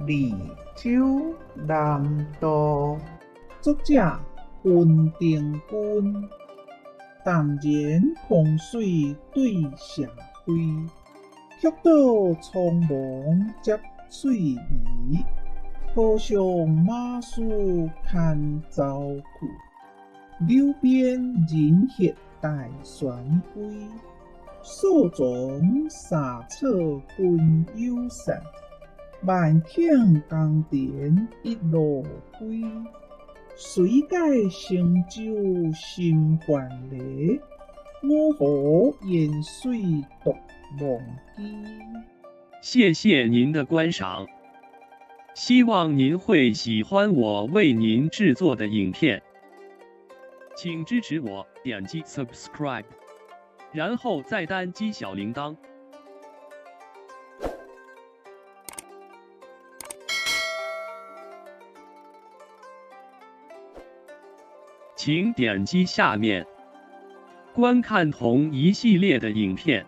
利州南渡，作者温庭筠。淡然空水對社暉，曲道蒼茫接翠微。河上馬師牽舟去，柳邊人歇大船歸。素鬃灑草君有散，萬頃耕田一路歸。隨解乘舟心還離，五湖煙水獨忘機。謝謝您的觀賞，希望您會喜歡我為您製作的影片，請支持我點擊 subscribe，然後再單擊小鈴鐺。請點擊下面觀看同一系列的影片。